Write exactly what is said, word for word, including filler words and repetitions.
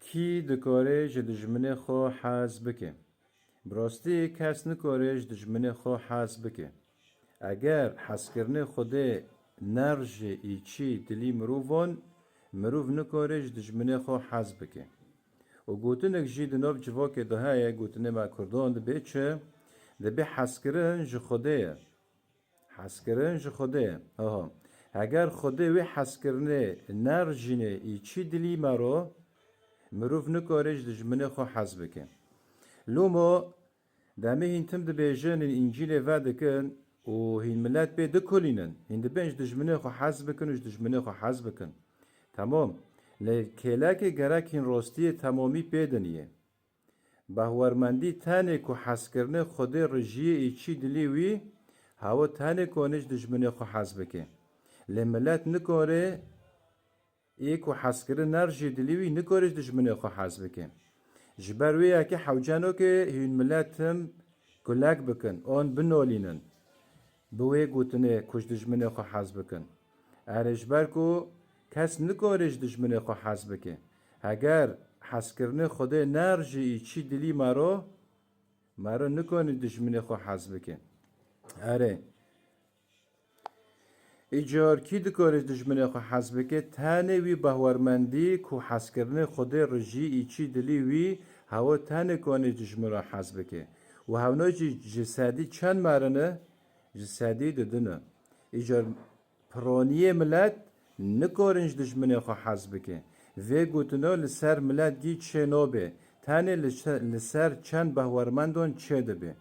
Kî dikare ji dijminê xwe hez bike? Bi rastî kes nikare ji dijminê xwe hez bike. Eger hezkirinê Xwedê nerjê îçî dilî mirovan, mirov nikare ji dijminê xwe hez bike. Û gotinek jî di nav civakê de heye, gotinê me Kurdan dibê çi? Dibê hezkirin ji Xwedê ye. Hezkirin ji Xwedê ye. Aha. Heger Xwedê wê hezkirinê nerijînê îçî dilî me ro, mirov nikare ji dijminê xwe hez bike. Lomo demê hîn tim dibêjin, hîn Încîlê vedikin û hîn milet pê dikulînin. Hîn dibên ji dijminê xwe hez bikin û ji dijminê xwe hez bikin. Temam. Lê kêlekê gerek hîn rastiyê temamî pê diniyê. Bahwermendî tenê ku hezkirinê Xwedê rijiyê îçî dilî wî, hewa tenê kone ji dijminê xwe hez bike. Lê milet nikare ê ku hezkirin nerijê dilî wî nikare ji dijminê xwe hez bike. Ji ber wê yekê hewceno ke hîn milet tim kulek bikin, an binolînin. Bi wê gotinê ku ji dijminê xwe hez bikin. Erê, ji ber ku kes nikare ji dijminê xwe hez bike. Heger hezkirinê Xwedê nerijê îçî dilî me ro, me ro nikare dijminê xwe hez bike. Erê. Îcar kî dikare ji dijminê xwe hez bike? Tenê wî bahwermendî ku hezkirinê Xwedê rijî îçî dilî wî, hewa tenê kane ji dijmin re hez bike. Û hewna jî ji sedî çend merine? Ji sedî didine. Îcar piraniyê milet nikarin ji dijminê xwe hez bike. Vê gotina li ser milet gî çê nabe. Tenê li çe-, li ser çend bahwermendan çê dibe.